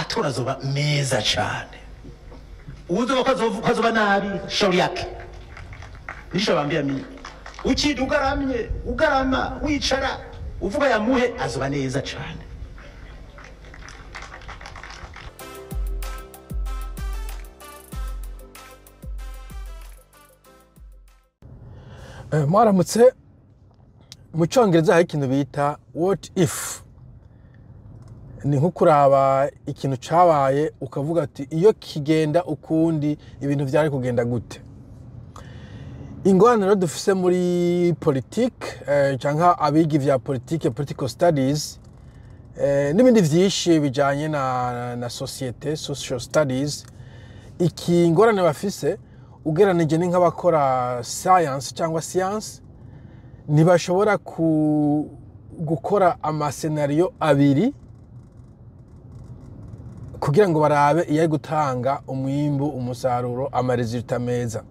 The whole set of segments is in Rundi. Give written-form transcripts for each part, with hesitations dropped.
Amatora azoba meza cane. Uwuzoba ko azoba nabi, shauri yake. Nishabambia mimi, ukida ugaramye, ugarama, wicara uvuga yamuhe, azoba neza cane. Mwaramutse. Mu Cyongereza hari ikintu bita "what if". Ni nko kuraba ikintu cabaye ukavuga ati: "Iyo kigenda ukundi, ibintu vyari kugenda gute?" Ingorane rero dufise muri politike, canke abiga ivya politike, political studies, n'ibindi vyinshi bijanye na société, social studies, iki ingorane bafise ugereranije ni nk'abakora science cyangwa science, ntibashobora gukora ama scénario abiri kugira ngo barabe iyo ari gutanga umwimbu, umusaruro, ama résultats meza.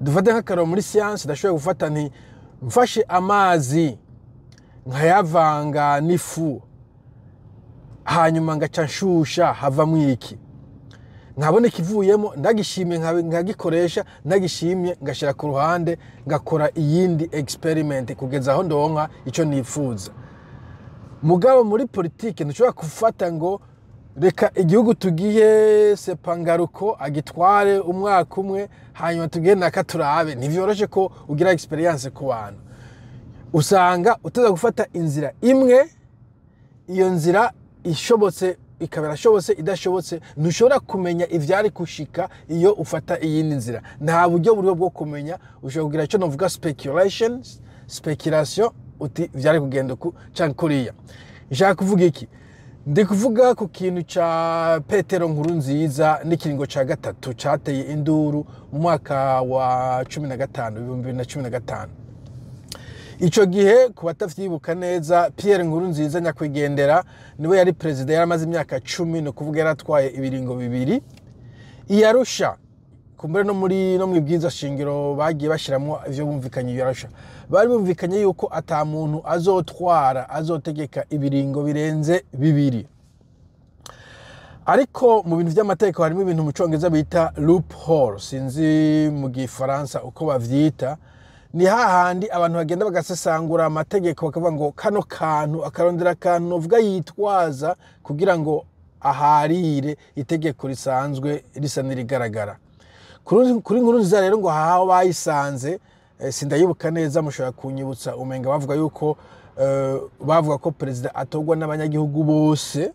Dufate nk'akaroro, muri science ndashoboye gufata nti mfashe amazi nkayavanga n'ifu, hanyuma ngaca nshusha, havamwo iki? Nkabona ikivuyemo, ndagishimye nkagikoresha, ndagishimye ngashyira ku ruhande, ngakora iyindi experiment kugeza aho ndonka icyo nifuza. Mugabo muri politike ntushobora gufata ngo reka igihugu tugiye sepangaruko agitware umwaka umwe, hanyuma tugiye naka turabe. Ntivyoroshe ko ugira expérience ku bantu. Usanga utaza gufata inzira imwe, iyo nzira ishobotse ikaba irashobotse, idashobotse ntushobora kumenya ivyari gushika iyo ufata iyindi nzira. Nta buryo buriho bwo kumenya. Ushobora kugira icyo novuga speculations, speculation, uti vyari kugenda uku canke kuriya. Nshaka kuvuga iki? Ndi kuvuga ku kintu ca Petero Nkurunziza n'ikiringo ca gatatu cateye induru mu mwaka wa 15, 2015. Ico gihe, ku batavyibuka neza, Pierre Nkurunziza nyakwigendera niwe yari perezida, yari amaze imyaka 10, ni ukuvuga yaratwaye ibiringo bibiri. Iyarusha kumbure no muri no mwibwiza shingiro bagiye bashiramwo ivyo bumvikanye i Arusha, bari bumvikanye yuko ata muntu azotwara, azotegeka ibiringo birenze bibiri. Ariko mu bintu vy'amategeko harimo ibintu mu Congereza bita loophole, sinzi mu Gifaransa uko bavyita. Ni hahandi abantu bagenda bagasesangura amategeko, bakavuga ngo kano kantu, akarondera akantu novuga yitwaza kugira ngo aharire itegeko risanzwe risa n'irigaragara. Kuri Nkurunziza rero, ngo haho bayisanze, sindayibuka neza, mushobora kunyibutsa. Umenga bavuga yuko bavuga ko perezida atorwa n'abanyagihugu bose,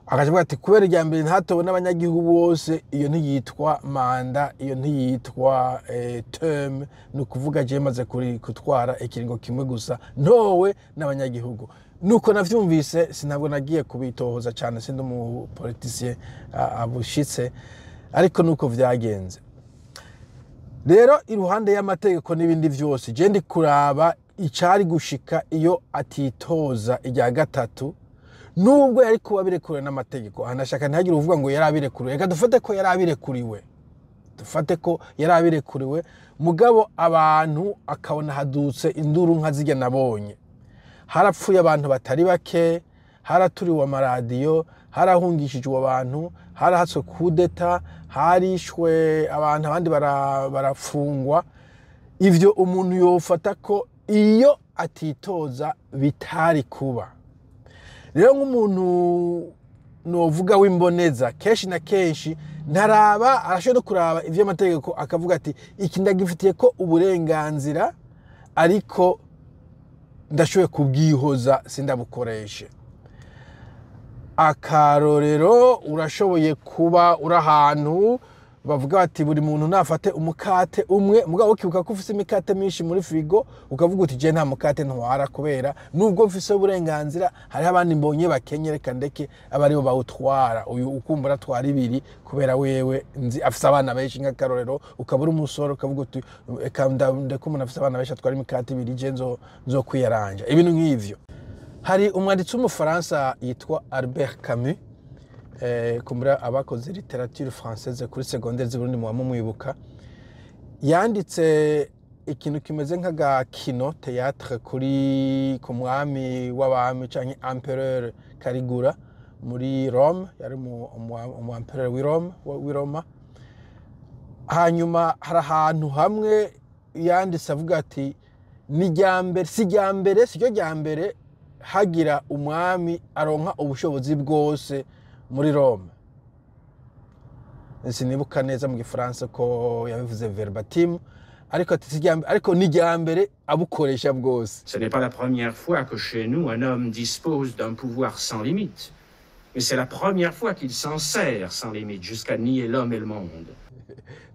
akavuga ati kubera irya mbere ntatowe n'abanyagihugu bose, iyo ntiyitwa mandat, iyo ntiyitwa terme, ni ukuvuga je maze gutwara ikiringo kimwe gusa ntowe n'abanyagihugu. Nuko navyumvise, sinabwo nagiye kubitohoza cyane, sindi umu politicien abushitse, ariko nuko vyagenze. Rero iruhande y'amategeko n'ibindi vyose, je ndi kuraba icari gushika iyo atitoza irya gatatu, nubwo yari kuba birekuriwe n'amategeko. Ahanashaka ntihagire uvuga ngo yari abirekuriwe. Reka dufate ko yari abirekuriwe, dufate ko yari abirekuriwe, mugabo abantu akabona hadutse induru nka zirya nabonye, harapfuye abantu batari bake, haraturiwe amaradiyo, harahungishijwe abantu, harahatswe kudeta, harishwe abantu, abandi barafungwa. Ivyo umuntu yofata ko iyo atitoza bitari kuba. Rero nk'umuntu novuga w'imboneza, kenshi na kenshi ntaraba, arashobora no kuraba ivy'amategeko akavuga ati iki ndagifitiye ko uburenganzira, ariko ndashoboye kubwihoza sindabukoreshe. Akarorero, urashoboye kuba uri ahantu bavuga bati buri muntu nafate umukate umwe, mugabo ukibuka ko ufise imikate myinshi muri frigo, ukavuga uti je nta mukate ntwara, kubera nubwo mfise uburenganzira hariho abandi mbonye bakenye, reka ndeke abe aribo bawutwara. Uyu ukumbura atwara ibiri kubera wewe nzi afise abana benshi. Nk'akarorero, ukaba uri umusore, ukavuga uti reka ndeke umuntu afise abana benshi atwara imikate ibiri, je nzokwiyaranja. Ibintu nk'ivyo. Hari umwanditsi w'Umufaransa yitwa Albert Camus, kumbura abakoze littérature française kuri secondaire z'Uburundi muba mumwibuka. Yanditse ikintu kimeze nk'agakino, théâtre, kuri ku mwami w'abami canke empereur Caligula. Muri Rome yari umu empereur w'i Rome, w'i Roma. Hanyuma hari ahantu hamwe yanditse avuga ati: "Ni irya mbere, si irya mbere, si ryo rya mbere hagira umwami aronka ubushobozi bwose muri Rome." Sinibuka neza mu Gifaransa ko yabivuze verbatim, ariko ati: "Si irya mbere, ariko ni irya mbere abukoresha bwose." Ce n'est pas la première fois que chez nous un homme dispose d'un pouvoir sans limite, mais c'est la première fois qu'il s'en sert sans limite jusqu'à nier l'homme et le monde.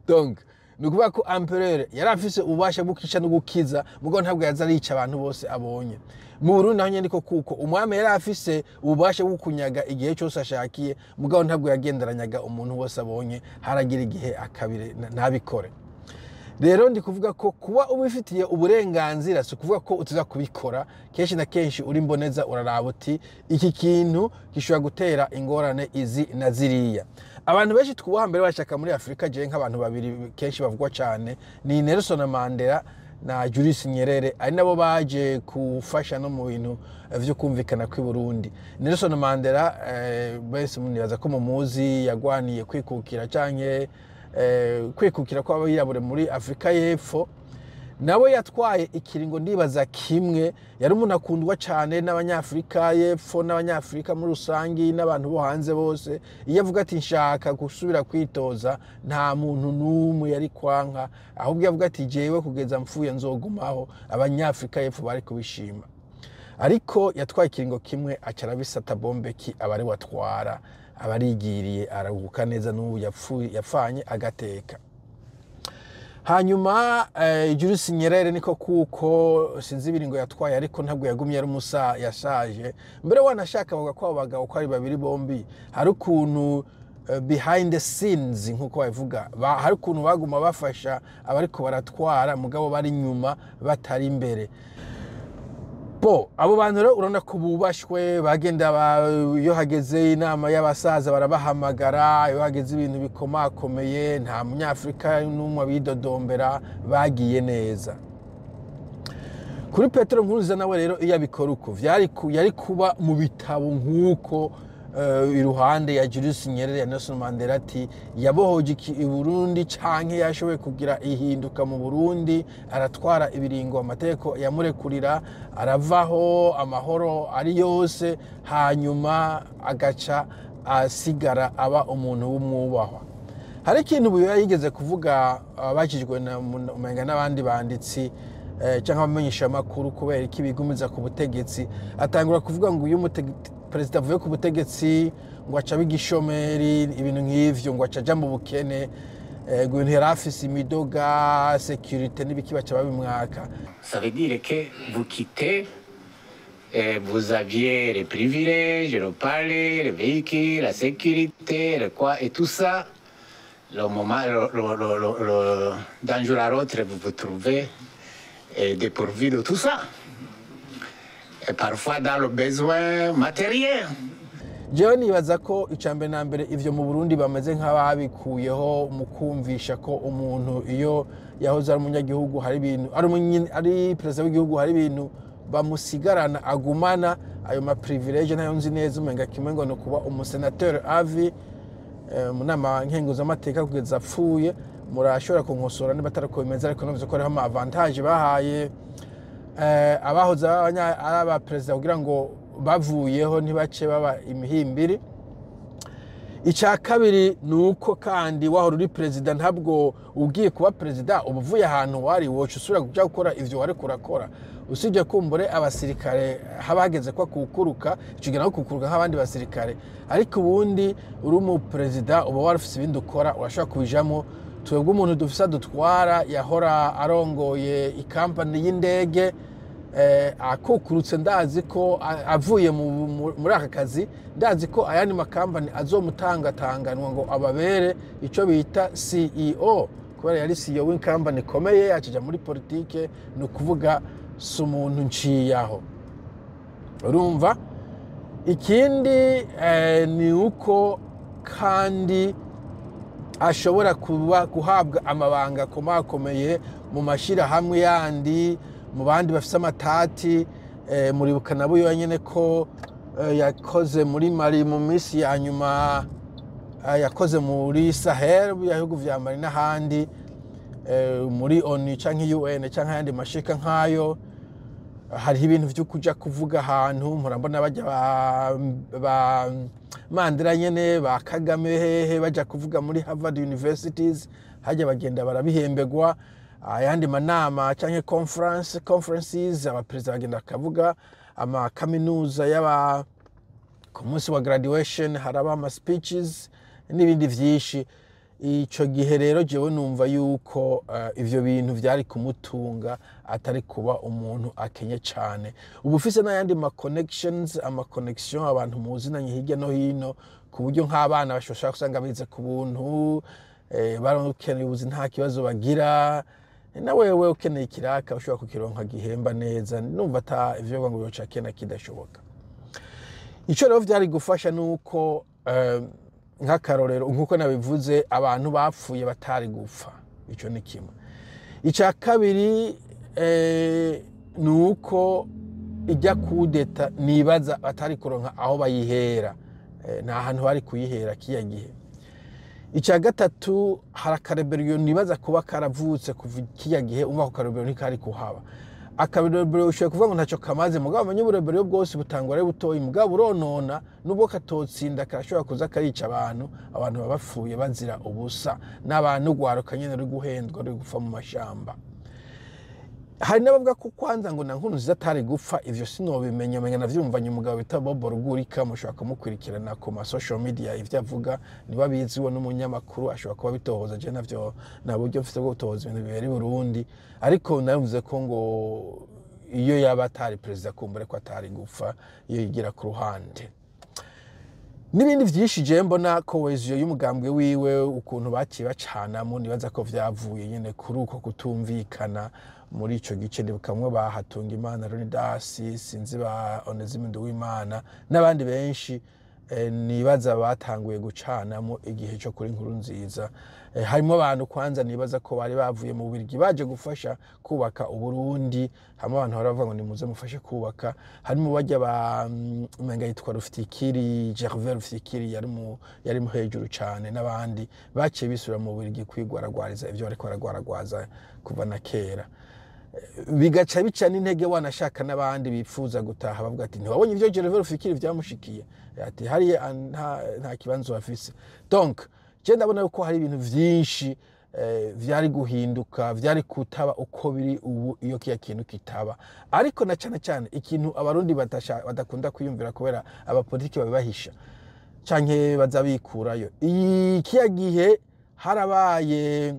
Donc ni ukuvuga ko empereur yari afise ububasha bwo kwica no gukiza, mugabo ntabwo yaza arica abantu bose abonye. Mu Burundi naho nyene niko, kuko umwami yari afise ububasha bwo kunyaga igihe cyose ashakiye, mugabo ntabwo yagenderanyaga umuntu wese abonye. Haragira igihe akabire ntabikore. Rero ndi kuvuga ko kuba ubifitiye uburenganzira si ukuvuga ko utuza kubikora. Kenshi na kenshi uri mboneza, uraraba uti: "Iki kintu gishobora gutera ingorane izi na ziriya." Abantu benshi twubaha mbere bashaka muri Afurika, jewe nk'abantu babiri kenshi bavugwa cyane ni Nelson Mandela na Julius Nyerere, ari nabo baje gufasha no mu bintu vyo kumvikana kw'i Burundi. Nelson Mandela, bese munibaza ko mumuzi, yagwaniye kwikukira canke kwikukira kw'abirabure muri Afurika y'Epfo. Nawe yatwaye ikiringo ndibaza kimwe. Yari umuntu akundwa cyane n'Abanyafurika y'Epfo n'Abanyafurika muri rusangi n'abantu bo hanze bose. Iyo avuga ati: "Nshaka gusubira kwitoza", nta muntu n'umwe yari kwanka. Ahubwo iyo avuga ati: "Jewe kugeza mpfuye nzogumaho", Abanyafurika y'Epfo bari kubishima. Ariko yatwaye ikiringo kimwe, aca arabisata bombeki, aba ari watwara, abarigiriye, araruhuka neza. N'ubu yapfuye yapfanye agateka. Hanyuma Julius Nyerere niko, kuko sinzi ibiringo yatwaye, ariko ntabwo yagumye ari umusa, yashaje mbere. Wanashaka bavuga ko abo bagabo ko ari babiri bombi hari ukuntu behind the scenes, nkuko babivuga, hari ukuntu baguma bafasha abariko baratwara, mugabo bari inyuma, batari imbere. Bo abo bantu rero urabona ko bubashwe, bagenda iyo hageze inama y'abasaza barabahamagara, iyo hageze ibintu bikomakomeye nta Munyafurika n'umwe abidodombera, bagiye neza. Kuri Petero Nkurunziza nawe rero, iyo abikora uko yari kuba mu bitabo nk'uko iruhande ya Julius Nyerere, ya Nelson Mandela, ati yabohoje i Burundi canke yashoboye kugira ihinduka mu Burundi, aratwara ibiringo amategeko yamurekurira, aravaho amahoro ari yose, hanyuma agaca asigara aba umuntu w'umwubahwa. Hari ikintu Buyoya yigeze kuvuga abajijwe na umenga n'abandi banditsi cyangwa abamenyeshamakuru kubera iki bigumiza ku butegetsi, atangura kuvuga ngo iyo perezida avuye ku butegetsi ngo aca aba igishomeri, ibintu nk'ivyo, ngo aca aja mu bukene, ngo ibintu yari afise, imidoga, sécurité n'ibiki, baca babimwaka. Ça veut dire que vous quittez, et vous aviez les privilèges, le palais, le véhicule, la sécurité, le quoi, et tout ça. Le moment, d'un jour à l'autre, vous vous trouvez dépourvu de tout ça. Et parfois dans le besoin matériel. Jewe nibaza ko icya mbere na mbere ivyo mu Burundi bameze nk'ababikuyeho mu kumvisha ko umuntu iyo yahoze ari umunyagihugu, hari ibintu ari perezida w'igihugu, hari ibintu bamusigarana, agumana ayo ma privilèges. Ntayo nzi neza, umenga kimwe ngo ni ukuba umusenateur à vie mu nama nkenguzamateka kugeza apfuye. Murashobora kunkosora niba atari uko bimeze, ariko numvise ko hariho ama avantages bahaye abahoze ari abaperezida kugira ngo bavuyeho ntibace baba imihimbiri. Icya kabiri ni uko kandi wahora uri perezida, ntabwo ugiye kuba perezida uba uvuye ahantu wari, woca usubira kujya gukora ivyo wari kurakora, usibye kumbure abasirikare haba hageze ko akukuruka, ico gihe nawe kukuruka nk'abandi basirikare. Ariko ubundi uri umuperezida uba warufise ibindi ukora, urashobora kubijamo. Twebwe umuntu dufise dutwara yahora arongoye ikampani y'indege, akukurutse, ndazi ko avuye muri aka kazi, ndazi ko ayandi makampani azomutangatanganwa ngo ababere icyo bita CEO, kubera yari CEO w'ikampani ikomeye, akija muri politike. Ni ukuvuga si umuntu nciyaho, urumva. Ikindi ni uko kandi ashobora kuba guhabwa amabanga akomakomeye mu mashyirahamwe yandi, mu bandi bafise amatati. Muribuka nabo yonyene ko Yakoze muri Mali mu minsi ya nyuma, yakoze muri Sahel, bihugu vya Mali n'ahandi, muri ONU canke UN canke ayandi mashika nk'ayo. Hariho ibintu vyo kuja kuvuga ahantu, murabona bajya ba Mandela nyene, ba Kagame, hehe, baja kuvuga muri Harvard Universities, hajya bagenda barabihembegwa. Ayandi manama canke conferences, abaperezida bagenda bakavuga, amakaminuza y'aba ku munsi wa graduation haraba ama speeches n'ibindi vyinshi. Ico gihe rero jewe numva yuko ivyo bintu vyari kumutunga, atari kuba umuntu akenye cane. Ubu ufise n'ayandi ma connections, ama connection, abantu muzinanye hirya no hino, ku buryo nk'abana bashobora gusanga bize ku buntu, barukeneye ubuzi nta kibazo bagira. Na wewe ukeneye ikiraka ushobora kukironka gihemba neza. Numva ata ivyo ngo yoca kena kidashoboka. Ico rero vyari gufasha nuko nk'akarorero, nk'uko nabivuze, abantu bapfuye batari gupfa. Ico ni kimwe. Icya kabiri ni uko ijya kudeta nibaza batari kuronka aho bayihera. Nta hantu bari kuyihera kiya gihe. Icya gatatu, hari aka rébellion nibaza kuba karavutse kuva kiya gihe. Umva, ako ka rébellion ntikari kuhaba. Aka rébellion ushobora kuvuga ngo ntacyo kamaze, mugabo amenye ubu rébellion bwose butangwa ari butoyi, mugabo buronona. Nubwo katotsinda, karashobora kuza karica abantu, abantu baba bapfuye bazira ubusa, n'abantu rwaruka nyene ruri guhendwa, ruri gupfa mu mashamba. Hari n'abavuga ko kwanza ngo na Nkurunziza atari gupfa. Ivyo sinobimenya, menya navyumvanye umugabo bita Bobo Rugurika, mushobora kumukurikirana ku ma social media, ivyo avuga niba abizi, we n'umunyamakuru ashobora kuba bitohoza. Je navyo nta buryo mfise bwo gutohoza ibintu bibera i Burundi, ariko navuze ko ngo iyo yaba atari perezida, kumbure ko atari gupfa iyo yigira ku ruhande, n'ibindi vyinshi. Je mbona cohésion y'umugambwe wiwe, ukuntu baciye bacanamo, nibaza ko vyavuye nyene kuri uko kutumvikana muri ico gice. Ndibuka ba Hatungimana Leonidas, sinzi, ba Onesime Nduwimana n'abandi benshi, nibaza batanguye gucanamo igihe cyo kuri Nkurunziza. Harimo abantu kwanza nibaza ko bari bavuye mu Bubiligi baje gufasha kubaka Uburundi, hamwe abantu baravuga ngo nimuze mufashe kubaka. Harimo bajya ba umenga yitwa Rufitikiri, Gervais Rufitikiri, yari mu hejuru cane, n'abandi baciye bisubira mu Bubiligi kwigwaragwariza ivyo bariko baragwaragwaza kuva na kera, bigaca bica n'intege wanashaka n'abandi bifuza gutaha, bavuga ati: "Ntiwabonye ivyo Gervais Rufikiri vyamushikiye?" Ati: "Hariya nta kibanzo bafise." Donc je ndabona yuko hari ibintu vyinshi vyari guhinduka, vyari kutaba uko biri ubu iyo kiya kintu kitaba. Ariko na cane cane ikintu Abarundi badakunda kwiyumvira, kubera abapolitiki babibahisha canke baza bikurayo, iyi kiya gihe harabaye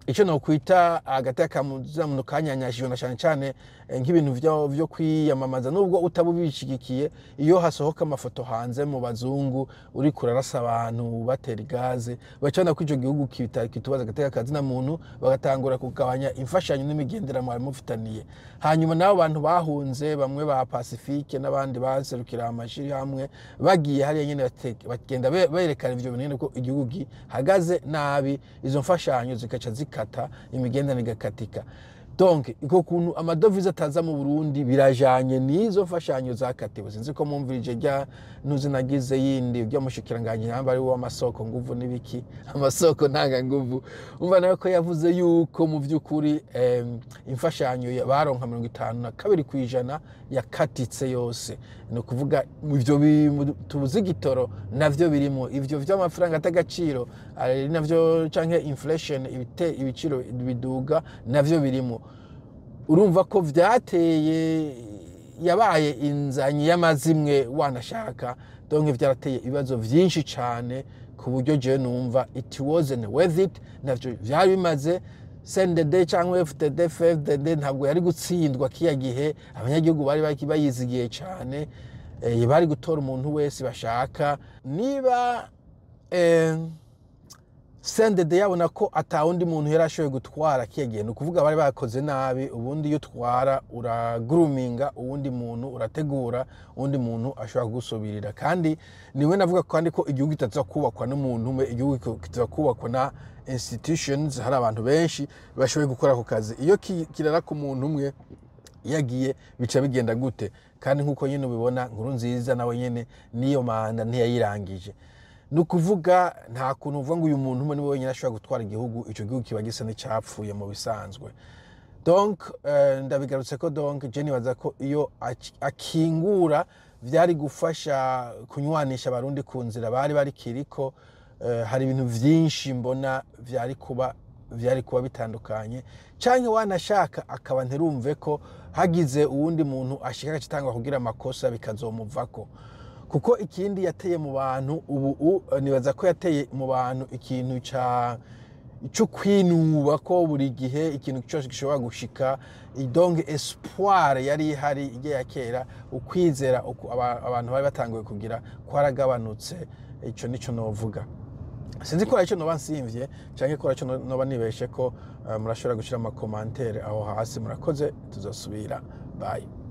icyo nokwita agateka kamuzamuntu kanyanyashijwe, na cyane cyane nk'ibintu vyo kwiyamamaza, nubwo utaba ubishigikiye. Iyo hasohoka amafoto hanze mu bazungu uri kurarasa abantu, batera igaze, bacana ko ico gihugu kitubaza agateka kazina muntu, bagatangura kugabanya imfashanyo n'imigenderanire mwari mufitaniye. Hanyuma n'abo bantu bahunze, bamwe ba Pacifique n'abandi baserukira amashirahamwe, bagiye hariya nyene bagenda berekana ivyo bintu nyene ko igihugu gihagaze nabi, izo mfashanyo zikaca zikata, imigenderanire igakatika. Donc iko kuntu amadovize ataza mu Burundi birajanye n'izo mfashanyo zakatiwe. Sinzi ko mumvirije rya ntuzi nagize yindi rya mushikiranganje yamba ari w'amasoko nguvu n'ibiki, amasoko ntanga nguvu. Umva nawe ko yavuze yuko mu vy'ukuri imfashanyo baronka 52% yakatitse yose. Ni ukuvuga ivyo tubuze igitoro navyo birimo, ivyo vy'amafaranga atagaciro ari navyo, canke inflation, ibiciro biduga navyo birimo. Urumva ko vyateye, yabaye inzanyi y'amazimwe wanashaka. Donc vyarateye ibibazo vyinshi cane, ku buryo jewe numva it wasn't worth it, navyo vyari bimaze. CNDD cyangwa FDD, FDD ntabwo yari gutsindwa kiya gihe. Abanyagihugu bari bayizigiye cane, bari gutora umuntu wese bashaka. Niba CNDD yabona ko atawundi muntu yari ashoboye gutwara kiya gihe, ni ukuvuga bari bakoze nabi. Ubundi iyo utwara uraguruminga uwundi muntu, urategura uwundi muntu ashobora kugusubirira. Kandi niwe navuga kandi ko igihugu kitaza kubakwa n'umuntu umwe, igihugu kitaza kubakwa na institutions, hari abantu benshi bashoboye gukora ako kazi. Iyo kirara ku muntu umwe. Iyo agiye bica bigenda gute? Kandi nk'uko nyine ubibona, Nkurunziza nawe nyine n'iyo manda ntiyayirangije. Ni ukuvuga nta kuntu uvuga ngo uyu muntu umwe niwe wenyine ashobora gutwara igihugu, icyo gihugu kiba gisa n'icyapfuye mu bisanzwe. Donc ndabigarutse ko, donc je nibaza ko iyo akingura vyari gufasha kunywanisha Abarundi ku nzira bari barikiriko. Hari ibintu vyinshi mbona vyari kuba bitandukanye, canke wanashaka akaba ntirumve ko hagize uwundi muntu ashika agacitangwa kugira amakosa bikazomuvako. Kuko ikindi yateye mu bantu ubu nibaza ko yateye mu bantu ikintu ca cyo kwinuba ko buri gihe ikintu cyose gishobora gushika. Donc espoir yari ihari igihe ya kera, ukwizera abantu bari batanguye kugira kwaragabanutse. Ico nico novuga. Sinzi ko icyo noba nsimvye canke ko icyo noba nibeshe ko murashobora gushira ama commentaires aho hasi. Murakoze, tuzosubira. Bye.